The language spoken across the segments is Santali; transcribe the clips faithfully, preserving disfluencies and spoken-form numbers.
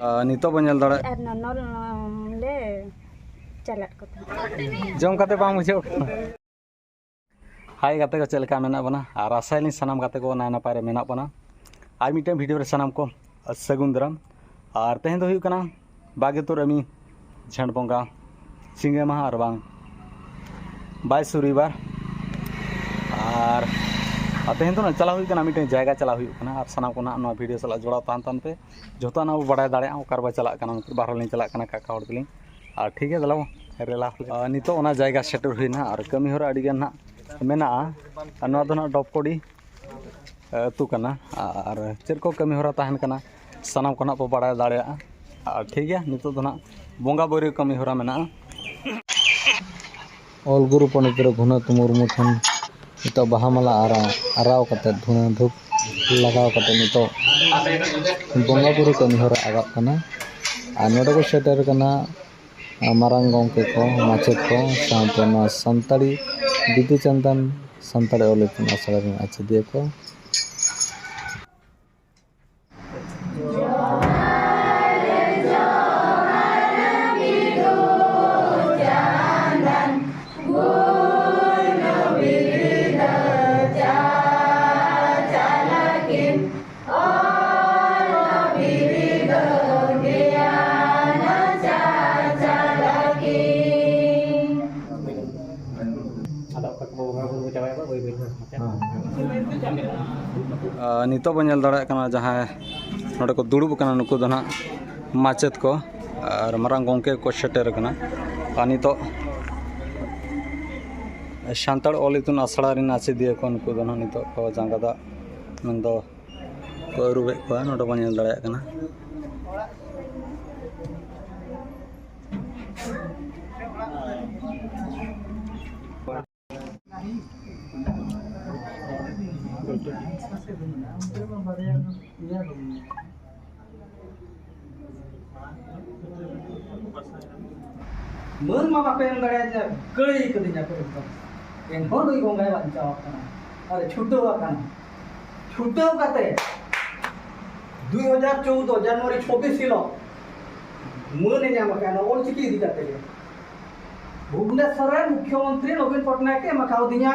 ᱟᱨ ᱱᱤᱛᱚᱜ ᱵᱚᱱ ᱧᱮᱞ ᱫᱟᱲᱮᱭᱟᱜ ᱱᱚᱱᱚᱞ ᱞᱮ ᱪᱟᱞᱟᱜ ᱠᱚ ᱛᱟᱦᱮᱸᱫ᱾ ᱡᱚᱢ ᱠᱟᱛᱮ ᱵᱟᱝ ᱵᱩᱡᱷᱟᱹᱣ ᱠᱟᱱᱟ᱾ ᱦᱟᱭ ᱜᱟᱛᱮ ᱠᱚ, ᱪᱮᱫ ᱞᱮᱠᱟ ᱢᱮᱱᱟᱜ ᱵᱚᱱᱟ? ᱟᱨ ᱟᱥᱟᱭᱟᱞᱤᱧ ᱥᱟᱱᱟᱢ ᱜᱟᱛᱮ ᱠᱚ ᱱᱟᱭ ᱱᱟᱯᱟᱭ ᱨᱮ ᱢᱮᱱᱟᱜ ᱵᱚᱱᱟ᱾ ᱟᱨ ᱢᱤᱫᱴᱮᱱ ᱵᱷᱤᱰᱤᱭᱳ ᱨᱮ ᱥᱟᱱᱟᱢ ᱠᱚ ᱥᱟᱹᱜᱩᱱ ᱫᱟᱨᱟᱢ᱾ ᱟᱨ ᱛᱮᱦᱮᱧ ᱫᱚ ᱦᱩᱭᱩᱜ ᱠᱟᱱᱟ ᱵᱟᱜᱮ ᱛᱩᱨ ᱟᱹᱢᱤ ᱡᱷᱮᱸᱴ ᱵᱚᱸᱜᱟ ᱥᱤᱸᱜᱮ ᱢᱟᱦᱟ ᱟᱨ ᱵᱟᱝ ᱵᱟᱭ ᱥᱩᱨᱤᱵᱟᱨ᱾ ᱟᱨ ᱟᱨ ᱛᱮᱦᱮᱧ ᱫᱚ ᱱᱟᱜ ᱪᱟᱞᱟᱣ ᱦᱩᱭᱩᱜ ᱠᱟᱱᱟ, ᱢᱤᱫᱴᱮᱱ ᱡᱟᱭᱜᱟ ᱪᱟᱞᱟᱣ ᱦᱩᱭᱩᱜ ᱠᱟᱱᱟ᱾ ᱟᱨ ᱥᱟᱱᱟᱢ ᱠᱚ ᱱᱟᱜ ᱱᱚᱣᱟ ᱵᱷᱤᱰᱤᱭᱳ ᱥᱟᱞᱟᱜ ᱡᱚᱲᱟᱣ ᱛᱟᱦᱮᱱ ᱛᱟᱦᱮᱱ ᱯᱮ, ᱡᱚᱛᱚᱱᱟᱜ ᱵᱚ ᱵᱟᱲᱟᱭ ᱫᱟᱲᱮᱭᱟᱜᱼᱟ ᱚᱠᱟ ᱨᱮᱵᱚ ᱪᱟᱞᱟᱜ ᱠᱟᱱᱟ᱾ ᱵᱟᱦᱨᱮ ᱞᱤᱧ ᱪᱟᱞᱟᱜ ᱠᱟᱱᱟ ᱠᱟᱠᱟ ᱦᱚᱲ ᱛᱟᱹᱞᱤᱧ᱾ ᱟᱨ ᱴᱷᱤᱠ ᱜᱮᱭᱟ, ᱫᱮᱞᱟ ᱵᱚ ᱨᱮᱞᱟ᱾ ᱟᱨ ᱱᱤᱛᱚᱜ ᱚᱱᱟ ᱡᱟᱭᱜᱟ ᱥᱮᱴᱮᱨ ᱦᱩᱭᱱᱟ ᱟᱨ ᱠᱟᱹᱢᱤ ᱦᱚᱨᱟ ᱟᱹᱰᱤ ᱜᱟᱱ ᱱᱟᱜ ᱢᱮᱱᱟᱜᱼᱟ᱾ ᱟᱨ ᱱᱚᱣᱟ ᱫᱚ ᱱᱟᱜ ᱰᱚᱵᱠᱚᱰᱤ ᱟᱹᱛᱩ ᱠᱟᱱᱟ᱾ ᱟᱨ ᱪᱮᱫ ᱠᱚ ᱠᱟᱹᱢᱤ ᱦᱚᱨᱟ ᱛᱟᱦᱮᱱ ᱠᱟᱱᱟ, ᱥᱟᱱᱟᱢ ᱠᱚ ᱱᱟᱜ ᱯᱮ ᱵᱟᱲᱟᱭ ᱫᱟᱲᱮᱭᱟᱜᱼᱟ᱾ ᱟᱨ ᱴᱷᱤᱠ ᱜᱮᱭᱟ, ᱱᱤᱛᱚᱜ ᱫᱚ ᱱᱟᱜ ᱵᱚᱸᱜᱟ ᱵᱩᱨᱩ ᱠᱟᱹᱢᱤ ᱦᱚᱨᱟ ᱢᱮᱱᱟᱜᱼᱟ᱾ ᱚᱞ ᱜᱩᱨᱩ ᱯᱚᱱᱰᱤᱛ ᱨᱚᱜᱷᱩᱱᱟᱛᱷ ᱢᱩᱨᱢᱩ ᱴᱷᱮᱱ ᱱᱤᱛᱚᱜ ᱵᱟᱦᱟ ᱢᱟᱞᱟ ᱟᱨᱟᱣ, ᱟᱨᱟᱣ ᱠᱟᱛᱮᱫ, ᱫᱷᱩᱬᱟᱹ ᱫᱷᱩᱯ ᱞᱟᱜᱟᱣ ᱠᱟᱛᱮᱫ ᱱᱤᱛᱚᱜ ᱵᱚᱸᱜᱟ ᱵᱩᱨᱩ ᱠᱟᱹᱢᱤ ᱦᱚᱨᱟ ᱟᱨᱟᱜ ᱠᱟᱱᱟ᱾ ᱟᱨ ᱱᱚᱰᱮ ᱠᱚ ᱥᱮᱴᱮᱨ ᱠᱟᱱᱟ ᱢᱟᱨᱟᱝ ᱜᱚᱢᱠᱮ ᱠᱚ, ᱢᱟᱪᱮᱫ ᱠᱚ, ᱥᱟᱶᱛᱮ ᱱᱚᱣᱟ ᱥᱟᱱᱛᱟᱲᱤ ᱵᱤᱫᱩ ᱪᱟᱸᱫᱟᱱ ᱥᱟᱱᱛᱟᱲᱤ ᱚᱞ ᱤᱛᱩᱱ ᱟᱥᱲᱟ ᱨᱮᱱ ᱟᱪᱮᱫᱤᱭᱟᱹ ᱠᱚ᱾ ᱟᱨ ᱱᱤᱛᱚᱜ ᱵᱚᱱ ᱧᱮᱞ ᱫᱟᱲᱮᱭᱟᱜ ᱠᱟᱱᱟ, ᱡᱟᱦᱟᱸᱭ ᱱᱚᱰᱮ ᱠᱚ ᱫᱩᱲᱩᱵ ᱟᱠᱟᱱᱟ, ᱱᱩᱠᱩ ᱫᱚ ᱱᱟᱦᱟᱜ ᱢᱟᱪᱮᱫ ᱠᱚ ᱟᱨ ᱢᱟᱨᱟᱝ ᱜᱚᱢᱠᱮ ᱠᱚ ᱥᱮᱴᱮᱨ ᱟᱠᱟᱱᱟ᱾ ᱟᱨ ᱱᱤᱛᱚᱜ ᱥᱟᱱᱛᱟᱲ ᱚᱞ ᱤᱛᱩᱱ ᱟᱥᱲᱟ ᱨᱮᱱ ᱟᱪᱮᱫᱤᱭᱟᱹ ᱠᱚ, ᱱᱩᱠᱩ ᱫᱚ ᱱᱟᱦᱟᱜ ᱱᱤᱛᱚᱜ ᱠᱚ ᱡᱟᱸᱜᱟ ᱫᱟᱜ ᱢᱮᱱᱫᱚ ᱠᱚ ᱟᱹᱨᱩᱵᱮᱫ ᱠᱚᱣᱟ, ᱱᱚᱰᱮ ᱵᱚᱱ ᱧᱮᱞ ᱫᱟᱲᱮᱭᱟᱜ ᱠᱟᱱᱟ᱾ ᱢᱟᱹᱱ ᱢᱟ ᱵᱟᱯᱮ ᱮᱢ ᱫᱟᱲᱮᱭᱟᱫᱤᱧᱟ, ᱠᱟᱹᱲᱤ ᱠᱟᱹᱫᱤᱧᱟ ᱯᱮ ᱮᱠᱫᱚᱢ᱾ ᱮᱱᱦᱚᱸ ᱱᱩᱭ ᱵᱚᱸᱜᱟᱭ ᱵᱟᱧᱪᱟᱣ ᱟᱠᱟᱱᱟ ᱟᱨ ᱪᱷᱩᱴᱟᱹᱣ ᱟᱠᱟᱱᱟ᱾ ᱪᱷᱩᱴᱟᱹᱣ ᱠᱟᱛᱮ ᱫᱩᱭ ᱦᱟᱡᱟᱨ ᱪᱳᱣᱫᱚ ᱡᱟᱱᱩᱣᱟᱨᱤ ᱪᱷᱚᱵᱵᱤᱥ ᱦᱤᱞᱳᱜ ᱢᱟᱹᱱ ᱮ ᱧᱟᱢ ᱟᱠᱟᱫᱟ ᱚᱞᱪᱤᱠᱤ ᱤᱫᱤ ᱠᱟᱛᱮ ᱜᱮ᱾ ᱵᱷᱩᱵᱽᱱᱮᱥᱚᱨ ᱨᱮ ᱢᱩᱠᱷᱭᱚᱢᱚᱱᱛᱨᱤ ᱱᱚᱵᱤᱱ ᱯᱚᱴᱱᱟᱭᱮᱠ ᱮ ᱮᱢ ᱠᱟᱣᱫᱤᱧᱟ᱾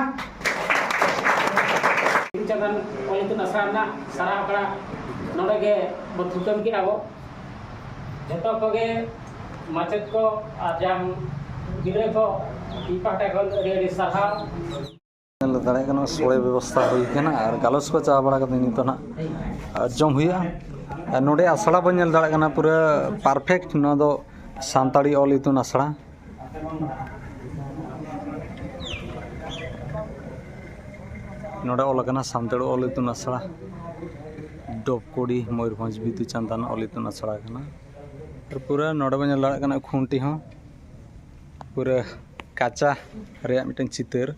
ᱤᱧ ᱪᱟᱸᱫᱟᱱ ᱚᱞ ᱤᱛᱩᱱ ᱟᱥᱲᱟ ᱨᱮᱱᱟᱜ ᱥᱟᱨᱦᱟᱣ ᱟᱠᱷᱲᱟ ᱱᱚᱰᱮ ᱜᱮ ᱵᱚ ᱛᱷᱩᱠᱟᱹᱢ ᱠᱮᱫᱼᱟ ᱵᱚ᱾ ᱡᱷᱚᱛᱚ ᱠᱚᱜᱮ ᱢᱟᱪᱮᱫ ᱠᱚ ᱟᱨ ᱡᱟᱦᱟᱸ ᱜᱤᱫᱽᱨᱟᱹ ᱠᱚ, ᱤᱧ ᱯᱟᱦᱴᱟ ᱠᱷᱚᱱ ᱟᱹᱰᱤ ᱟᱹᱰᱤ ᱥᱟᱨᱦᱟᱣ᱾ ᱧᱮᱞ ᱫᱟᱲᱮᱭᱟᱜ ᱠᱟᱱᱟ, ᱥᱳᱲᱮ ᱵᱮᱵᱚᱥᱛᱷᱟ ᱦᱩᱭ ᱠᱟᱱᱟ ᱟᱨ ᱜᱟᱞᱚᱪ ᱠᱚ ᱪᱟᱵᱟ ᱵᱟᱲᱟ ᱠᱟᱛᱮ ᱱᱤᱛᱚᱜ ᱱᱟᱜ, ᱟᱨ ᱡᱚᱢ ᱦᱩᱭᱩᱜᱼᱟ᱾ ᱟᱨ ᱱᱚᱰᱮ ᱟᱥᱲᱟ ᱵᱚᱱ ᱧᱮᱞ ᱫᱟᱲᱮᱭᱟᱜ ᱠᱟᱱᱟ, ᱯᱩᱨᱟᱹ perfect᱾ ᱱᱚᱣᱟ ᱫᱚ ᱥᱟᱱᱛᱟᱲᱤ ᱚᱞ ᱤᱛᱩᱱ ᱟᱥᱲᱟ᱾ ᱱᱚᱰᱮ ᱚᱞ ᱟᱠᱟᱱᱟ ᱥᱟᱱᱛᱟᱲᱤ ᱚᱞ ᱤᱛᱩᱱ ᱟᱥᱲᱟ, ᱰᱚᱵᱠᱚᱲᱤ, ᱢᱚᱭᱩᱨᱵᱷᱚᱸᱡᱽ ᱵᱤᱫᱩ ᱪᱟᱸᱫᱟᱱ ᱚᱞ ᱤᱛᱩᱱ ᱟᱥᱲᱟ ᱠᱟᱱᱟ᱾ ᱟᱨ ᱯᱩᱨᱟᱹ ᱱᱚᱰᱮ ᱵᱚᱱ ᱧᱮᱞ ᱫᱟᱲᱮᱭᱟᱜ ᱠᱟᱱᱟ ᱠᱷᱩᱱᱴᱤ ᱦᱚᱸ, ᱯᱩᱨᱟᱹ ᱠᱟᱪᱟ ᱨᱮᱭᱟᱜ ᱢᱤᱫᱴᱮᱱ ᱪᱤᱛᱟᱹᱨ,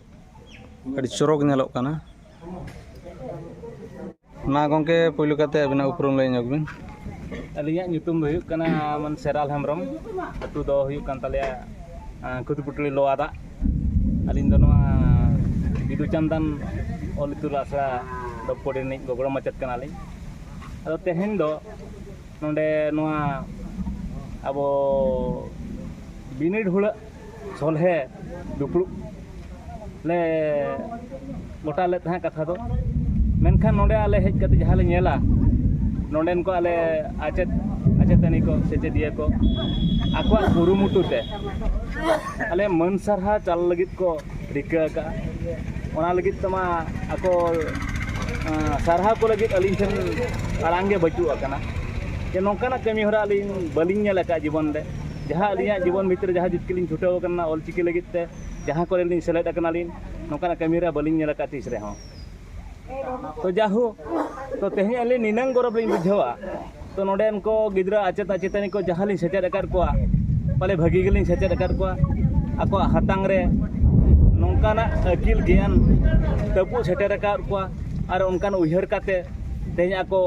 ᱟᱹᱰᱤ ᱪᱚᱨᱚᱠ ᱧᱮᱞᱚᱜ ᱠᱟᱱᱟ᱾ ᱢᱟ ᱜᱚᱢᱠᱮ, ᱯᱳᱭᱞᱳ ᱠᱟᱛᱮ ᱟᱹᱵᱤᱱᱟᱜ ᱩᱯᱨᱩᱢ ᱞᱟᱹᱭ ᱧᱚᱜ ᱵᱤᱱ᱾ ᱟᱹᱞᱤᱧᱟᱜ ᱧᱩᱛᱩᱢ ᱫᱚ ᱦᱩᱭᱩᱜ ᱠᱟᱱᱟ ᱢᱟᱱ ᱥᱮᱨᱟᱞ ᱦᱮᱢᱵᱨᱚᱢ᱾ ᱟᱹᱛᱩ ᱫᱚ ᱦᱩᱭᱩᱜ ᱠᱟᱱ ᱛᱟᱞᱮᱭᱟ, ᱟᱸ, ᱠᱷᱩᱫᱤᱯᱩᱴᱞᱤ ᱞᱳᱣᱟ ᱫᱟᱜ᱾ ᱟᱹᱞᱤᱧ ᱫᱚ ᱱᱚᱣᱟ ᱵᱤᱫᱩ ᱪᱟᱸᱫᱟᱱ ᱚᱞ ᱤᱛᱩᱱ ᱟᱥᱲᱟ ᱰᱚᱵᱠᱚᱲᱤ ᱨᱤᱱᱤᱡ ᱜᱚᱲᱚ ᱢᱟᱪᱮᱫ ᱠᱟᱱᱟᱞᱤᱧ᱾ ᱟᱫᱚ ᱛᱮᱦᱮᱧ ᱫᱚ ᱱᱚᱰᱮ ᱱᱚᱣᱟ ᱟᱵᱚ ᱵᱤᱱᱤᱰ ᱦᱩᱲᱟᱹᱜ ᱥᱚᱞᱦᱮ ᱫᱩᱯᱲᱩᱵ ᱞᱮ ᱜᱚᱴᱟ ᱞᱮᱫ ᱛᱟᱦᱮᱸᱫ ᱠᱟᱛᱷᱟ ᱫᱚ᱾ ᱢᱮᱱᱠᱷᱟᱱ ᱱᱚᱰᱮ ᱟᱞᱮ ᱦᱮᱡ ᱠᱟᱛᱮ ᱡᱟᱦᱟᱸ ᱞᱮ ᱧᱮᱞᱟ, ᱱᱚᱰᱮᱱ ᱠᱚ ᱟᱞᱮ ᱟᱪᱮᱫ, ᱟᱪᱮᱛᱟᱹᱱᱤ ᱠᱚ, ᱥᱮᱪᱮᱫᱤᱭᱟᱹ ᱠᱚ ᱟᱠᱚᱣᱟᱜ ᱠᱩᱨᱩᱢᱩᱴᱩ ᱛᱮ ᱟᱞᱮ ᱢᱟᱹᱱ ᱥᱟᱨᱦᱟᱣ ᱪᱟᱞ ᱞᱟᱹᱜᱤᱫ ᱠᱚ ᱨᱤᱠᱟᱹ ᱟᱠᱟᱫᱼᱟ᱾ ᱚᱱᱟ ᱞᱟᱹᱜᱤᱫ ᱛᱮᱢᱟ ᱟᱠᱚ, ᱟᱸ, ᱥᱟᱨᱦᱟᱣ ᱠᱚ ᱞᱟᱹᱜᱤᱫ ᱟᱹᱞᱤᱧ ᱴᱷᱮᱱ ᱟᱲᱟᱝ ᱜᱮ ᱵᱟᱹᱪᱩᱜ ᱟᱠᱟᱱᱟ᱾ ᱡᱮ ᱱᱚᱝᱠᱟᱱᱟᱜ ᱠᱟᱹᱢᱤ ᱦᱚᱨᱟ ᱟᱹᱞᱤᱧ ᱵᱟᱹᱞᱤᱧ ᱧᱮᱞ ᱟᱠᱟᱫᱼᱟ ᱡᱤᱵᱚᱱ ᱨᱮ᱾ ᱡᱟᱦᱟᱸ ᱟᱹᱞᱤᱧᱟᱜ ᱡᱤᱵᱚᱱ ᱵᱷᱤᱛᱨᱤ ᱨᱮ ᱡᱟᱦᱟᱸ ᱡᱤᱛᱠᱤ ᱞᱤᱧ ᱪᱷᱩᱴᱟᱹᱣ ᱟᱠᱟᱱᱟ ᱚᱞ ᱪᱤᱠᱤ ᱞᱟᱹᱜᱤᱫ ᱛᱮ, ᱡᱟᱦᱟᱸ ᱠᱚᱨᱮ ᱞᱤᱧ ᱥᱮᱞᱮᱫ ᱟᱠᱟᱱᱟᱞᱤᱧ, ᱱᱚᱝᱠᱟᱱᱟᱜ ᱠᱟᱹᱢᱤ ᱦᱚᱨᱟ ᱵᱟᱹᱞᱤᱧ ᱧᱮᱞ ᱟᱠᱟᱫ ᱛᱤᱥ ᱨᱮᱦᱚᱸ᱾ ᱛᱚ ᱡᱟᱦᱳᱠ, ᱛᱚ ᱛᱮᱦᱮᱧ ᱟᱹᱞᱤᱧ ᱱᱤᱱᱟᱹᱝ ᱜᱚᱨᱚᱵᱽ ᱞᱤᱧ ᱵᱩᱡᱷᱟᱹᱣᱟ᱾ ᱛᱚ ᱱᱚᱰᱮᱱ ᱠᱚ ᱜᱤᱫᱽᱨᱟᱹ ᱟᱪᱮᱫ ᱟᱪᱮᱛᱟᱹᱱᱤ ᱠᱚ ᱡᱟᱦᱟᱸ ᱞᱤᱧ ᱥᱮᱪᱮᱫ ᱟᱠᱟᱫ ᱠᱚᱣᱟ, ᱯᱟᱞᱮ ᱵᱷᱟᱹᱜᱤ ᱜᱮᱞᱤᱧ ᱥᱮᱪᱮᱫ ᱟᱠᱟᱫ ᱠᱚᱣᱟ᱾ ᱟᱠᱚᱣᱟᱜ ᱦᱟᱛᱟᱝ ᱨᱮ ᱱᱚᱝᱠᱟᱱᱟᱜ ᱟᱹᱠᱤᱞ ᱜᱮᱭᱟᱱ ᱛᱟᱹᱯᱩᱜ ᱥᱮᱴᱮᱨ ᱟᱠᱟᱫ ᱠᱚᱣᱟ ᱟᱨ ᱚᱱᱠᱟᱱ ᱩᱭᱦᱟᱹᱨ ᱠᱟᱛᱮ ᱛᱮᱦᱮᱧ ᱟᱠᱚ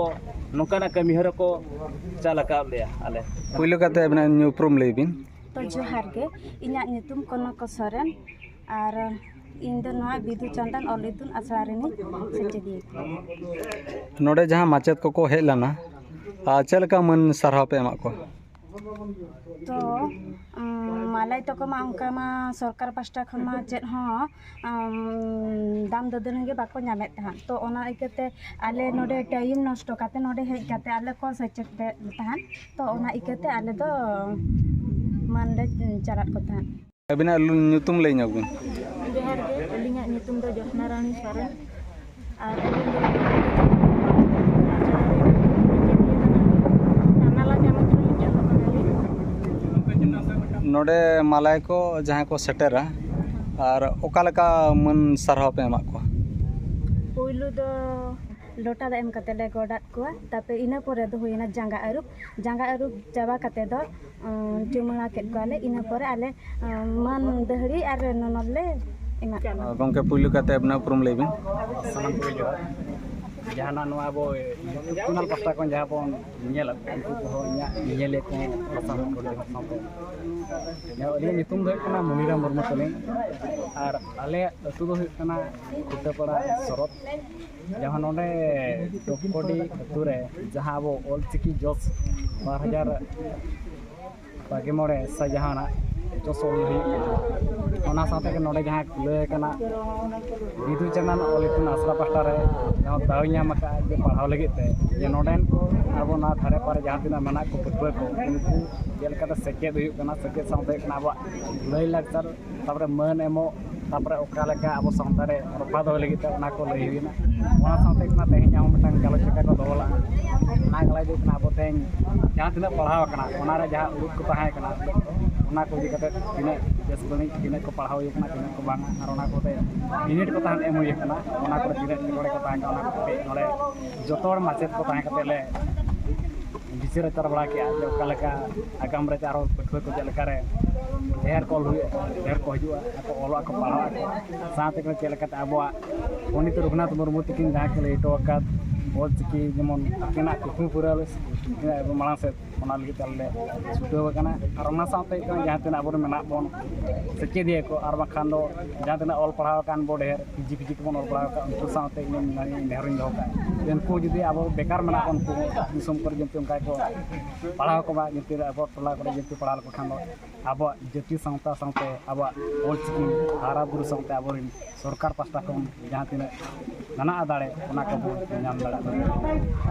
ᱱᱚᱝᱠᱟᱱᱟᱜ ᱠᱟᱹᱢᱤ ᱦᱚᱨᱟ ᱠᱚ ᱪᱟᱞ ᱟᱠᱟᱫ ᱞᱮᱭᱟ ᱟᱞᱮ᱾ ᱯᱳᱭᱞᱳ ᱠᱟᱛᱮ ᱟᱵᱤᱱᱟᱜ ᱧᱩᱯᱨᱩᱢ ᱞᱟᱹᱭ ᱵᱤᱱ᱾ ᱛᱚ ᱡᱚᱦᱟᱨ ᱜᱮ, ᱤᱧᱟᱹᱜ ᱧᱩᱛᱩᱢ ᱠᱚᱱᱚᱠᱟ ᱥᱚᱨᱮᱱ ᱟᱨ ᱤᱧ ᱫᱚ ᱱᱚᱣᱟ ᱵᱤᱫᱩ ᱪᱟᱸᱫᱟᱱ ᱚᱞ ᱤᱛᱩᱱ ᱟᱥᱲᱟ ᱨᱤᱱᱤᱡ ᱥᱮᱪᱮᱫᱤᱭᱟᱹ ᱠᱟᱹᱱᱟᱹᱧ᱾ ᱱᱚᱰᱮ ᱡᱟᱦᱟᱸ ᱢᱟᱪᱮᱫ ᱠᱚᱠᱚ ᱦᱮᱡ ᱞᱮᱱᱟ, ᱟᱨ ᱪᱮᱫ ᱞᱮᱠᱟ ᱢᱟᱹᱱ ᱥᱟᱨᱦᱟᱣ ᱯᱮ ᱮᱢᱟᱜ ᱠᱚᱣᱟ? ᱛᱚ ᱩᱢ, ᱢᱟᱞᱟᱭ ᱛᱟᱠᱚ ᱢᱟ ᱚᱱᱠᱟ ᱢᱟ ᱥᱚᱨᱠᱟᱨ ᱯᱟᱥᱴᱟ ᱠᱷᱚᱱ ᱢᱟ ᱪᱮᱫ ᱦᱚᱸ ᱩᱢ, ᱫᱟᱢ ᱫᱟᱹᱫᱟᱹᱱᱤ ᱜᱮ ᱵᱟᱠᱚ ᱧᱟᱢᱮᱫ ᱛᱟᱦᱮᱸᱫ᱾ ᱛᱚ ᱚᱱᱟ ᱤᱠᱟᱹᱛᱮ ᱟᱞᱮ ᱱᱚᱰᱮ ᱴᱟᱭᱤᱢ ᱱᱚᱥᱴᱚ ᱠᱟᱛᱮ ᱱᱚᱰᱮ ᱦᱮᱡ ᱠᱟᱛᱮ ᱟᱞᱮ ᱠᱚ ᱥᱮᱪᱮᱫ ᱞᱮᱫ ᱛᱟᱦᱮᱸᱫ᱾ ᱛᱚ ᱚᱱᱟ ᱤᱠᱟᱹᱛᱮ ᱟᱞᱮ ᱫᱚ ᱢᱟᱹᱱ ᱞᱮ ᱪᱟᱞᱟᱫ ᱠᱚ ᱛᱟᱦᱮᱸᱫ᱾ ᱟᱹᱵᱤᱱᱟᱜ ᱞᱩ-, ᱧᱩᱛᱩᱢ ᱞᱟᱹᱭ ᱧᱚᱜ ᱵᱤᱱ᱾ ᱡᱚᱦᱟᱨ ᱜᱮ, ᱟᱹᱞᱤᱧᱟᱜ ᱧᱩᱛᱩᱢ ᱫᱚ ᱡᱚᱥᱱᱟ ᱨᱟᱱᱤ ᱥᱚᱨᱮᱱ᱾ ᱟᱨ ᱟᱹᱞᱤᱧ ᱫᱚ ᱱᱟᱞᱟ ᱪᱟᱱᱟᱪ ᱨᱮᱞᱤᱧ ᱚᱞᱚᱜ ᱠᱟᱱᱟᱞᱤᱧ᱾ ᱱᱚᱰᱮ ᱢᱟᱞᱟᱭ ᱠᱚ ᱡᱟᱦᱟᱸᱭ ᱠᱚ ᱥᱮᱴᱮᱨᱟ, ᱟᱨ ᱚᱠᱟ ᱞᱮᱠᱟ ᱢᱟᱹᱱ ᱥᱟᱨᱦᱟᱣ ᱯᱮ ᱮᱢᱟᱜ ᱠᱚᱣᱟ? ᱯᱩᱭᱞᱩ ᱫᱚ ᱞᱚᱴᱟ ᱫᱟᱜ ᱮᱢ ᱠᱟᱛᱮ ᱞᱮ ᱜᱚᱰ ᱟᱫ ᱠᱚᱣᱟ᱾ ᱛᱟᱨᱯᱚᱨᱮ ᱤᱱᱟᱹ ᱯᱚᱨᱮ ᱫᱚ ᱦᱩᱭᱱᱟ ᱡᱟᱸᱜᱟ ᱟᱹᱨᱩᱵ᱾ ᱡᱟᱸᱜᱟ ᱟᱹᱨᱩᱵ ᱪᱟᱵᱟ ᱠᱟᱛᱮ ᱫᱚ, ᱩᱸ, ᱪᱩᱢᱟᱹᱲᱟ ᱠᱮᱫ ᱠᱚᱣᱟᱞᱮ᱾ ᱤᱱᱟᱹ ᱯᱚᱨᱮ ᱟᱞᱮ, ᱩᱸ, ᱢᱟᱹᱱ ᱫᱟᱹᱦᱲᱤ ᱟᱨ ᱱᱚᱱᱚᱞ ᱞᱮ ᱮᱢᱟᱫ ᱠᱚᱣᱟ᱾ ᱜᱚᱢᱠᱮ, ᱯᱩᱭᱞᱩ ᱠᱟᱛᱮ ᱟᱵᱤᱱᱟᱜ ᱩᱯᱨᱩᱢ ᱞᱟᱹᱭ ᱵᱤᱱ᱾ ᱥᱟᱱᱟᱢ ᱠᱚᱜᱮ ᱡᱚᱦᱟᱨ᱾ ᱡᱟᱦᱟᱱᱟᱜ ᱱᱚᱣᱟ ᱟᱵᱚ YouTube channel ᱯᱟᱦᱴᱟ ᱠᱷᱚᱱ ᱡᱟᱦᱟᱸ ᱵᱚᱱ ᱧᱮᱞᱟ, ᱩᱱᱠᱩ ᱠᱚᱦᱚᱸ ᱤᱧᱟᱹᱜ ᱧᱮᱧᱮᱞᱤᱭᱟᱹ ᱠᱚ ᱦᱚᱸ ᱥᱟᱶᱛᱮ ᱠᱚ ᱦᱚᱲ ᱥᱟᱶᱛᱮ᱾ ᱟᱹᱞᱤᱧᱟᱜ ᱧᱩᱛᱩᱢ ᱫᱚ ᱦᱩᱭᱩᱜ ᱠᱟᱱᱟ ᱢᱩᱱᱤᱨᱟᱢ ᱢᱩᱨᱢᱩ ᱛᱟᱹᱞᱤᱧ, ᱟᱨ ᱟᱞᱮᱭᱟᱜ ᱟᱹᱛᱩ ᱫᱚ ᱦᱩᱭᱩᱜ ᱠᱟᱱᱟ ᱠᱷᱩᱴᱟᱹᱯᱟᱲᱟ ᱥᱚᱨᱚᱛ᱾ ᱡᱟᱦᱟᱸ ᱱᱚᱰᱮ ᱰᱚᱠᱠᱚᱰᱤ ᱟᱹᱛᱩ ᱨᱮ ᱡᱟᱦᱟᱸ ᱟᱵᱚ ᱚᱞᱪᱤᱠᱤ ᱡᱚᱥ ᱵᱟᱨ ᱦᱟᱡᱟᱨ ᱵᱟᱨᱜᱮ ᱢᱚᱬᱮ ᱥᱮ ᱡᱟᱦᱟᱱᱟᱜ ᱡᱚᱥ ᱚᱞ ᱦᱩᱭᱩᱜ ᱠᱟᱱᱟ, ᱚᱱᱟ ᱥᱟᱶᱛᱮ ᱜᱮ ᱱᱚᱰᱮ ᱡᱟᱦᱟᱸ ᱠᱷᱩᱞᱟᱹᱣ ᱟᱠᱟᱱᱟ ᱵᱤᱫᱩ ᱪᱟᱸᱫᱟᱱ ᱚᱞ ᱤᱛᱩᱱ ᱟᱥᱲᱟ ᱯᱟᱦᱴᱟ ᱨᱮ ᱡᱟᱦᱟᱸ ᱫᱟᱣ ᱤᱧ ᱧᱟᱢ ᱟᱠᱟᱫᱼᱟ ᱡᱮ ᱯᱟᱲᱦᱟᱣ ᱞᱟᱹᱜᱤᱫ ᱛᱮ, ᱡᱮ ᱱᱚᱰᱮᱱ ᱠᱚ ᱟᱵᱚ ᱱᱚᱣᱟ ᱫᱷᱟᱨᱮ ᱯᱟᱨᱮ ᱡᱟᱦᱟᱸ ᱛᱤᱱᱟᱹᱜ ᱢᱮᱱᱟᱜ ᱠᱚ ᱯᱟᱹᱴᱷᱩᱣᱟᱹ ᱠᱚ, ᱩᱱᱠᱩ ᱪᱮᱫ ᱞᱮᱠᱟᱛᱮ ᱥᱮᱪᱮᱫ ᱦᱩᱭᱩᱜ ᱠᱟᱱᱟ, ᱥᱮᱪᱮᱫ ᱥᱟᱶᱛᱮ ᱦᱩᱭᱩᱜ ᱠᱟᱱᱟ ᱟᱵᱚᱣᱟᱜ ᱞᱟᱹᱭ ᱞᱟᱠᱪᱟᱨ, ᱛᱟᱨᱯᱚᱨᱮ ᱢᱟᱹᱱ ᱮᱢᱚᱜ, ᱛᱟᱨᱯᱚᱨᱮ ᱚᱠᱟ ᱞᱮᱠᱟ ᱟᱵᱚ ᱥᱟᱶᱛᱟ ᱨᱮ ᱨᱚᱯᱷᱟ ᱫᱚᱦᱚᱭ ᱞᱟᱹᱜᱤᱫ ᱛᱮ ᱚᱱᱟ ᱠᱚ ᱞᱟᱹᱭ ᱦᱩᱭᱱᱟ᱾ ᱚᱱᱟ ᱥᱟᱶᱛᱮ ᱠᱟᱱᱟ ᱛᱮᱦᱮᱧ ᱟᱵᱚ ᱢᱤᱫᱴᱟᱝ ᱜᱟᱞᱚᱪ ᱞᱮᱠᱟ ᱠᱚ ᱫᱚᱦᱚ ᱞᱟᱜᱼᱟ᱾ ᱚᱱᱟ ᱜᱟᱞᱚᱪ ᱫᱚ ᱦᱩᱭᱩᱜ ᱠᱟᱱᱟ ᱟᱵᱚ ᱛᱮᱦᱮᱧ ᱡᱟᱦᱟᱸ ᱛᱤᱱᱟᱹᱜ ᱯᱟᱲᱦᱟᱣ ᱟᱠᱟᱱᱟ ᱚᱱᱟ ᱨᱮ ᱡᱟᱦᱟᱸ ᱩᱲᱩᱫ ᱠᱚ ᱛᱟᱦᱮᱸ ᱠᱟᱱᱟ ᱚᱱᱟ ᱠᱚ ᱤᱫᱤ ᱠᱟᱛᱮ ᱛᱤᱱᱟᱹᱜ ᱵᱮᱥ ᱵᱟᱹᱲᱤᱡ, ᱛᱤᱱᱟᱹᱜ ᱠᱚ ᱯᱟᱲᱦᱟᱣ ᱦᱩᱭ ᱠᱟᱱᱟ, ᱛᱤᱱᱟᱹᱜ ᱠᱚ ᱵᱟᱝᱟ, ᱟᱨ ᱚᱱᱟ ᱠᱚᱛᱮ ᱵᱤᱱᱤᱰ ᱠᱚ ᱛᱟᱦᱮᱸ ᱮᱢ ᱦᱩᱭ ᱠᱟᱱᱟ, ᱚᱱᱟ ᱠᱚᱨᱮ ᱛᱤᱱᱟᱹᱜ ᱮᱴᱠᱮᱴᱚᱬᱮ ᱠᱚ ᱛᱟᱦᱮᱸ ᱠᱟᱱᱟ ᱚᱱᱟ ᱠᱚ ᱠᱟᱹᱴᱤᱡ ᱱᱚᱰᱮ ᱡᱚᱛᱚ ᱦᱚᱲ ᱢᱟᱪᱮᱫ ᱠᱚ ᱛᱟᱦᱮᱸ ᱠᱟᱛᱮ ᱞᱮ ᱵᱤᱪᱟᱹᱨ ᱟᱪᱟᱨ ᱵᱟᱲᱟ ᱠᱮᱜᱼᱟ ᱡᱮ ᱚᱠᱟ ᱞᱮᱠᱟ ᱟᱜᱟᱢ ᱨᱮ ᱟᱨᱦᱚᱸ ᱯᱟᱹᱴᱷᱩᱣᱟᱹ ᱠᱚ ᱪᱮᱫ ᱞᱮᱠᱟ ᱨᱮ ᱰᱷᱮᱨ ᱠᱚ ᱚᱞ ᱦᱩᱭᱩᱜᱼᱟ, ᱰᱷᱮᱨ ᱠᱚ ᱦᱤᱡᱩᱜᱼᱟ, ᱟᱠᱚ ᱚᱞᱚᱜ ᱟᱠᱚ ᱯᱟᱲᱦᱟᱜ ᱟᱠᱚ, ᱥᱟᱶᱛᱮ ᱪᱮᱫ ᱞᱮᱠᱟᱛᱮ ᱟᱵᱚᱣᱟᱜ ᱯᱚᱱᱰᱤᱛ ᱨᱚᱜᱷᱩᱱᱟᱛᱷ ᱢᱩᱨᱢᱩ ᱛᱟᱹᱠᱤᱱ ᱡᱟᱦᱟᱸ ᱠᱤᱱ ᱞᱟᱹᱭ ᱦᱚᱴᱚ ᱟᱠᱟᱫ ᱚᱞ ᱪᱤᱠᱤ ᱡᱮᱢᱚᱱ ᱟᱹᱠᱤᱱᱟᱜ ᱠᱩᱠᱢᱩ ᱯᱩᱨᱟᱹᱣ ᱞᱮ ᱢᱟᱲᱟᱝ ᱥᱮᱫ, ᱚᱱᱟ ᱞᱟᱹᱜᱤᱫ ᱛᱮ ᱟᱞᱮ ᱞᱮ ᱪᱷᱩᱴᱟᱹᱣ ᱟᱠᱟᱱᱟ᱾ ᱟᱨ ᱚᱱᱟ ᱥᱟᱶᱛᱮ ᱦᱩᱭᱩᱜ ᱠᱟᱱᱟ, ᱡᱟᱦᱟᱸ ᱛᱤᱱᱟᱹᱜ ᱟᱵᱚᱨᱮᱱ ᱢᱮᱱᱟᱜ ᱵᱚᱱ ᱥᱮᱪᱮᱫᱤᱭᱟᱹ ᱠᱚ, ᱟᱨ ᱵᱟᱝᱠᱷᱟᱱ ᱫᱚ ᱡᱟᱦᱟᱸ ᱛᱤᱱᱟᱹᱜ ᱚᱞ ᱯᱟᱲᱦᱟᱣ ᱟᱠᱟᱱ ᱵᱚ ᱰᱷᱮᱨ, ᱯᱤ ᱡᱤ ᱯᱤ ᱡᱤ ᱠᱚᱵᱚᱱ ᱚᱞ ᱯᱟᱲᱦᱟᱣ ᱟᱠᱟᱫ, ᱩᱱᱠᱩ ᱥᱟᱶᱛᱮ ᱤᱧ ᱱᱚᱣᱟ ᱱᱮᱦᱚᱨᱤᱧ ᱫᱚᱦᱚ ᱠᱟᱜᱼᱟ᱾ ᱩᱱᱠᱩ ᱡᱩᱫᱤ ᱟᱵᱚ ᱵᱮᱠᱟᱨ ᱢᱮᱱᱟᱜ ᱵᱚᱱ, ᱩᱱᱠᱩ ᱫᱤᱥᱚᱢ ᱠᱚᱨᱮ ᱡᱩᱫᱤ ᱚᱱᱠᱟ ᱠᱚ ᱯᱟᱲᱦᱟᱣ ᱠᱚᱢᱟ, ᱡᱟᱛᱮ ᱟᱵᱚ ᱴᱚᱞᱟ ᱠᱚᱨᱮ ᱡᱟᱛᱮ ᱯᱟᱲᱦᱟᱣ ᱞᱮᱠᱚ ᱠᱷᱟᱱ ᱫᱚ ᱟᱵᱚᱣᱟᱜ ᱡᱟᱹᱛᱤ ᱥᱟᱶᱛᱟ ᱥᱟᱶᱛᱮ ᱟᱵᱚᱣᱟᱜ ᱚᱞ ᱪᱤᱠᱤ ᱦᱟᱨᱟ ᱵᱩᱨᱩ ᱥᱟᱶᱛᱮ ᱟᱵᱚᱨᱮᱱ ᱥᱚᱨᱠᱟᱨ ᱯᱟᱥᱴᱟ ᱠᱷᱚᱱ ᱡᱟᱦᱟᱸ ᱛᱤᱱᱟᱹᱜ ᱢᱮᱱᱟᱜᱼᱟ ᱫᱟᱲᱮ, ᱚᱱᱟ ᱠᱚᱵᱚᱱ ᱧᱟᱢ ᱫᱟᱲᱮᱭᱟᱜᱼᱟ᱾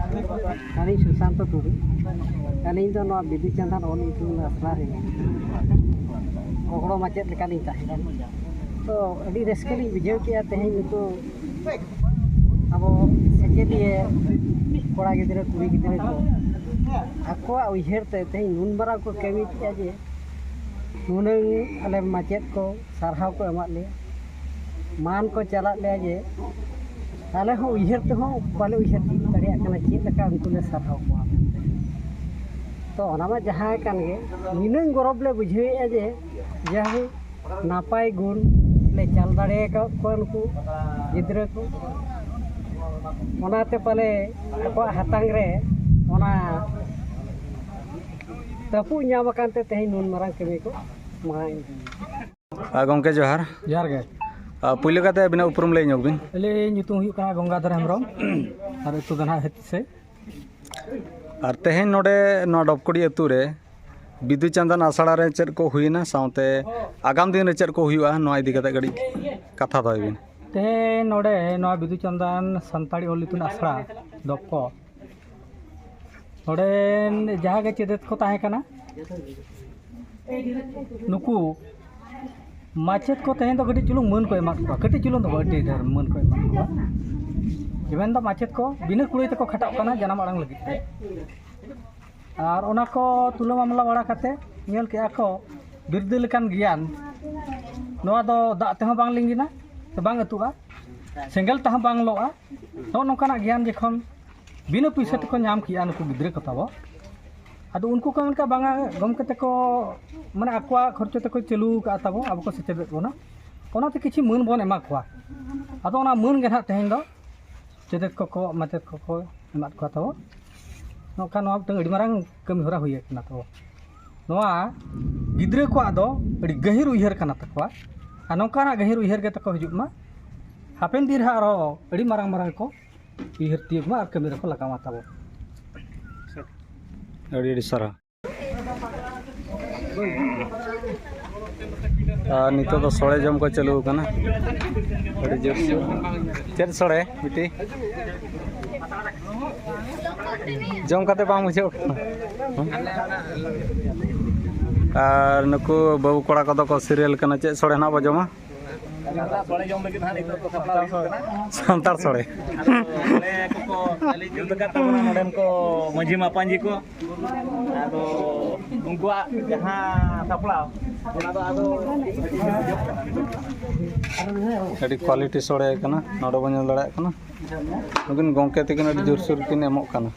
ᱟᱹᱞᱤᱧ ᱥᱩᱥᱟᱱᱛᱚ ᱴᱩᱰᱩ᱾ ᱟᱹᱞᱤᱧ ᱫᱚ ᱱᱚᱣᱟ ᱵᱤᱫᱩ ᱪᱟᱸᱫᱟᱱ ᱚᱞ ᱤᱛᱩᱱ ᱟᱥᱲᱟ ᱨᱮ ᱜᱚᱲᱚ ᱢᱟᱪᱮᱫ ᱞᱮᱠᱟᱞᱤᱧ ᱛᱟᱦᱮᱸ ᱠᱟᱱᱟ᱾ ᱛᱚ, ᱟᱹᱰᱤ ᱨᱟᱹᱥᱠᱟᱹ ᱞᱤᱧ ᱵᱩᱡᱷᱟᱹᱣ ᱠᱮᱜᱼᱟ ᱛᱮᱦᱮᱧ ᱱᱩᱠᱩ ᱟᱵᱚ ᱥᱮᱪᱮᱫᱤᱭᱟᱹ ᱠᱚᱲᱟ ᱜᱤᱫᱽᱨᱟᱹ, ᱠᱩᱲᱤ ᱜᱤᱫᱽᱨᱟᱹ ᱠᱚ ᱟᱠᱚᱣᱟᱜ ᱩᱭᱦᱟᱹᱨ ᱛᱮ ᱛᱮᱦᱮᱧ ᱱᱩᱱ ᱢᱟᱨᱟᱝ ᱠᱚ ᱠᱟᱹᱢᱤ ᱠᱮᱜᱼᱟ ᱡᱮ ᱱᱩᱱᱟᱹᱝ ᱟᱞᱮ ᱢᱟᱪᱮᱫ ᱠᱚ ᱥᱟᱨᱦᱟᱣ ᱠᱚ ᱮᱢᱟᱫ ᱞᱮᱭᱟ, ᱢᱟᱱ ᱠᱚ ᱪᱟᱞᱟᱜ ᱞᱮᱭᱟ ᱡᱮ ᱟᱞᱮ ᱦᱚᱸ ᱩᱭᱦᱟᱹᱨ ᱛᱮᱦᱚᱸ ᱵᱟᱞᱮ ᱩᱭᱦᱟᱹᱨ ᱛᱤᱭᱳᱜ ᱫᱟᱲᱮᱭᱟᱜ ᱠᱟᱱᱟ ᱪᱮᱫ ᱞᱮᱠᱟ ᱩᱱᱠᱩ ᱞᱮ ᱥᱟᱨᱦᱟᱣ ᱠᱚᱣᱟ ᱢᱮᱱᱛᱮ᱾ ᱛᱚ, ᱚᱱᱟ ᱢᱟ ᱡᱟᱦᱟᱸ ᱠᱟᱱ ᱜᱮ, ᱱᱤᱱᱟᱹᱝ ᱜᱚᱨᱚᱵᱽ ᱞᱮ ᱵᱩᱡᱷᱟᱹᱣᱮᱫᱼᱟ ᱡᱮ ᱡᱟᱦᱟᱸᱭ ᱱᱟᱯᱟᱭ ᱜᱩᱱ ᱞᱮ ᱪᱟᱞ ᱫᱟᱲᱮ ᱟᱠᱟᱫ ᱠᱚᱣᱟ ᱱᱩᱠᱩ ᱜᱤᱫᱽᱨᱟᱹ ᱠᱚ᱾ ᱚᱱᱟᱛᱮ ᱯᱟᱞᱮ ᱟᱠᱚᱣᱟᱜ ᱦᱟᱛᱟᱝ ᱨᱮ ᱚᱱᱟ ᱛᱟᱹᱯᱩᱜ ᱧᱟᱢ ᱟᱠᱟᱱ ᱛᱮ ᱛᱮᱦᱮᱧ ᱱᱩᱱ ᱢᱟᱨᱟᱝ ᱠᱟᱹᱢᱤ ᱠᱚ ᱢᱟᱲᱟᱝ ᱤᱫᱤᱭᱮᱫᱟ᱾ ᱟᱨ ᱜᱚᱢᱠᱮ ᱡᱚᱦᱟᱨ᱾ ᱡᱚᱦᱟᱨ ᱜᱮ᱾ ᱟᱨ ᱯᱩᱭᱞᱩ ᱠᱟᱛᱮ ᱟᱹᱵᱤᱱᱟᱜ ᱩᱯᱨᱩᱢ ᱞᱟᱹᱭ ᱧᱚᱜ ᱵᱤᱱ᱾ ᱟᱹᱞᱤᱧ ᱧᱩᱛᱩᱢ ᱦᱩᱭᱩᱜ ᱠᱟᱱᱟ ᱜᱚᱝᱜᱟᱫᱷᱚᱨ ᱦᱮᱢᱵᱨᱚᱢ ᱟᱨ ᱟᱹᱛᱩ ᱫᱚ ᱱᱟᱦᱟᱜ ᱦᱟᱹᱛᱤᱥᱟᱹᱭ᱾ ᱟᱨ ᱛᱮᱦᱮᱧ ᱱᱚᱰᱮ ᱱᱚᱣᱟ ᱰᱚᱵᱠᱚᱲᱤ ᱟᱹᱛᱩ ᱨᱮ ᱵᱤᱫᱩ ᱪᱟᱸᱫᱟᱱ ᱟᱥᱲᱟ ᱨᱮ ᱪᱮᱫ ᱠᱚ ᱦᱩᱭᱮᱱᱟ, ᱥᱟᱶᱛᱮ ᱟᱜᱟᱢ ᱫᱤᱱ ᱨᱮ ᱪᱮᱫ ᱠᱚ ᱦᱩᱭᱩᱜᱼᱟ, ᱱᱚᱣᱟ ᱤᱫᱤ ᱠᱟᱛᱮ ᱠᱟᱹᱴᱤᱡ ᱠᱟᱛᱷᱟ ᱫᱚᱦᱚᱭ ᱵᱤᱱ᱾ ᱛᱮᱦᱮᱧ ᱱᱚᱰᱮ ᱱᱚᱣᱟ ᱵᱤᱫᱩ ᱪᱟᱸᱫᱟᱱ ᱥᱟᱱᱛᱟᱲᱤ ᱚᱞ ᱤᱛᱩᱱ ᱟᱥᱲᱟ ᱰᱚᱵᱠᱚ ᱱᱚᱰᱮ ᱡᱟᱦᱟᱸ ᱜᱮ ᱪᱮᱫᱮᱫ ᱠᱚ ᱛᱟᱦᱮᱸ ᱠᱟᱱᱟ, ᱱᱩᱠᱩ ᱢᱟᱪᱮᱫ ᱠᱚ ᱛᱮᱦᱮᱧ ᱫᱚ ᱠᱟᱹᱴᱤᱡ ᱪᱩᱞᱩᱝ ᱢᱟᱹᱱ ᱠᱚ ᱮᱢᱟᱫ ᱠᱚᱣᱟ, ᱠᱟᱹᱴᱤᱡ ᱪᱩᱞᱩᱝ ᱫᱚ ᱵᱟᱝ, ᱟᱹᱰᱤ ᱰᱷᱮᱨ ᱢᱟᱹᱱ ᱠᱚ ᱮᱢᱟᱫ ᱠᱚᱣᱟ᱾ ᱢᱮᱱᱫᱚ ᱢᱟᱪᱮᱫ ᱠᱚ ᱵᱤᱱᱟᱹ ᱠᱩᱲᱟᱹᱭ ᱛᱮᱠᱚ ᱠᱷᱟᱴᱟᱜ ᱠᱟᱱᱟ ᱡᱟᱱᱟᱢ ᱟᱲᱟᱝ ᱞᱟᱹᱜᱤᱫ ᱛᱮ᱾ ᱟᱨ ᱚᱱᱟ ᱠᱚ ᱛᱩᱞᱟᱹ ᱢᱟᱢᱞᱟ ᱵᱟᱲᱟ ᱠᱟᱛᱮ ᱧᱮᱞ ᱠᱮᱜᱼᱟ ᱠᱚ, ᱵᱤᱨᱫᱟᱹ ᱞᱮᱠᱟᱱ ᱜᱮᱭᱟᱱ ᱱᱚᱣᱟ ᱫᱚ ᱫᱟᱜ ᱛᱮᱦᱚᱸ ᱵᱟᱝ ᱞᱤᱸᱜᱤᱱᱟ, ᱥᱮ ᱵᱟᱝ ᱟᱹᱛᱩᱜᱼᱟ, ᱥᱮᱸᱜᱮᱞ ᱛᱮᱦᱚᱸ ᱵᱟᱝ ᱞᱚᱜᱼᱟ᱾ ᱱᱚᱜᱼᱚ ᱱᱚᱝᱠᱟᱱᱟᱜ ᱜᱮᱭᱟᱱ ᱡᱚᱠᱷᱚᱱ ᱵᱤᱱᱟᱹ ᱯᱩᱭᱥᱟᱹ ᱛᱮᱠᱚ ᱧᱟᱢ ᱠᱮᱜᱼᱟ ᱱᱩᱠᱩ ᱜᱤᱫᱽᱨᱟᱹ ᱠᱚ ᱛᱟᱵᱚ, ᱟᱫᱚ ᱩᱱᱠᱩ ᱠᱚ ᱢᱮᱱ ᱠᱮᱜᱼᱟ, "ᱵᱟᱝᱟ ᱜᱚᱢᱠᱮ ᱛᱟᱠᱚ, ᱢᱟᱱᱮ ᱟᱠᱚᱣᱟᱜ ᱠᱷᱚᱨᱪᱟ ᱛᱮᱠᱚ ᱪᱟᱹᱞᱩ ᱟᱠᱟᱫᱼᱟ ᱛᱟᱵᱚ, ᱟᱵᱚ ᱠᱚ ᱥᱮᱪᱮᱫᱮᱫ ᱵᱚᱱᱟ, ᱚᱱᱟᱛᱮ ᱠᱤᱪᱷᱩ ᱢᱟᱹᱱ ᱵᱚᱱ ᱮᱢᱟ ᱠᱚᱣᱟ᱾" ᱟᱫᱚ ᱚᱱᱟ ᱢᱟᱹᱱ ᱜᱮ ᱱᱟᱦᱟᱜ ᱛᱮᱦᱮᱧ ᱫᱚ ᱪᱮᱛᱮᱫ ᱠᱚᱠᱚ, ᱢᱟᱪᱮᱫ ᱠᱚᱠᱚ ᱮᱢᱟᱫ ᱠᱚᱣᱟ ᱛᱟᱵᱚ᱾ ᱱᱚᱝᱠᱟ ᱱᱚᱣᱟ ᱢᱤᱫᱴᱟᱝ ᱟᱹᱰᱤ ᱢᱟᱨᱟᱝ ᱠᱟᱹᱢᱤ ᱦᱚᱨᱟ ᱦᱩᱭ ᱟᱠᱟᱱᱟ ᱛᱟᱵᱚ᱾ ᱱᱚᱣᱟ ᱜᱤᱫᱽᱨᱟᱹ ᱠᱚᱣᱟᱜ ᱫᱚ ᱟᱹᱰᱤ ᱜᱟᱹᱦᱤᱨ ᱩᱭᱦᱟᱹᱨ ᱠᱟᱱᱟ ᱛᱟᱠᱚᱣᱟ, ᱟᱨ ᱱᱚᱝᱠᱟᱱᱟᱜ ᱜᱟᱹᱦᱤᱨ ᱩᱭᱦᱟᱹᱨ ᱜᱮ ᱛᱟᱠᱚ ᱦᱤᱡᱩᱜ ᱢᱟ, ᱦᱟᱯᱮᱱ ᱫᱤᱱ ᱨᱮ ᱟᱨᱦᱚᱸ ᱟᱹᱰᱤ ᱢᱟᱨᱟᱝ ᱢᱟᱨᱟᱝ ᱠᱚ ᱩᱭᱦᱟᱹᱨ ᱛᱤᱭᱳᱜ ᱢᱟ ᱟᱨ ᱠᱟᱹᱢᱤ ᱨᱮᱠᱚ ᱞᱟᱜᱟᱣ ᱢᱟ ᱛᱟᱵᱚ᱾ ᱟᱹᱰᱤ ᱟᱹᱰᱤ ᱥᱟᱨᱦᱟᱣ᱾ ᱟᱨ ᱱᱤᱛᱚᱜ ᱫᱚ ᱥᱚᱲᱮ ᱡᱚᱢ ᱠᱚ ᱪᱟᱹᱞᱩ ᱟᱠᱟᱱᱟ᱾ ᱟᱹᱰᱤ ᱡᱳᱨ ᱥᱳᱨ᱾ ᱪᱮᱫ ᱥᱚᱲᱮ, ᱵᱤᱴᱤ? ᱡᱚᱢ ᱠᱟᱛᱮ ᱵᱟᱝ ᱵᱩᱡᱷᱟᱹᱣ ᱠᱟᱱᱟ? ᱟᱨ ᱱᱩᱠᱩ ᱵᱟᱹᱵᱩ ᱠᱚᱲᱟ ᱠᱚᱫᱚ ᱠᱚ ᱥᱤᱨᱤᱭᱟᱞ ᱠᱟᱱᱟ, ᱪᱮᱫ ᱥᱚᱲᱮ ᱱᱟᱜ ᱵᱚ ᱡᱚᱢᱟ? ᱥᱟᱱᱛᱟᱲ ᱥᱚᱲᱮ᱾ ᱟᱫᱚ ᱟᱞᱮ ᱠᱚᱠᱚ ᱡᱩᱛ ᱟᱠᱟᱫ ᱛᱟᱵᱚᱱᱟ ᱱᱚᱰᱮᱱ ᱠᱚ ᱢᱟᱹᱡᱷᱤ ᱢᱟᱯᱟᱧᱡᱤ ᱠᱚ᱾ ᱟᱫᱚ ᱩᱱᱠᱩᱣᱟᱜ ᱡᱟᱦᱟᱸ ᱥᱟᱯᱲᱟᱣ, ᱚᱱᱟ ᱫᱚ ᱟᱫᱚ ᱟᱹᱰᱤ ᱠᱳᱣᱟᱞᱤᱴᱤ ᱥᱚᱲᱮ ᱠᱟᱱᱟ, ᱱᱚᱰᱮ ᱵᱚᱱ ᱧᱮᱞ ᱫᱟᱲᱮᱭᱟᱜ ᱠᱟᱱᱟ᱾ ᱱᱩᱠᱤᱱ ᱜᱚᱢᱠᱮ ᱛᱟᱹᱠᱤᱱ ᱟᱹᱰᱤ ᱡᱳᱨᱥᱳᱨ ᱠᱤᱱ ᱮᱢᱚᱜ ᱠᱟᱱᱟ᱾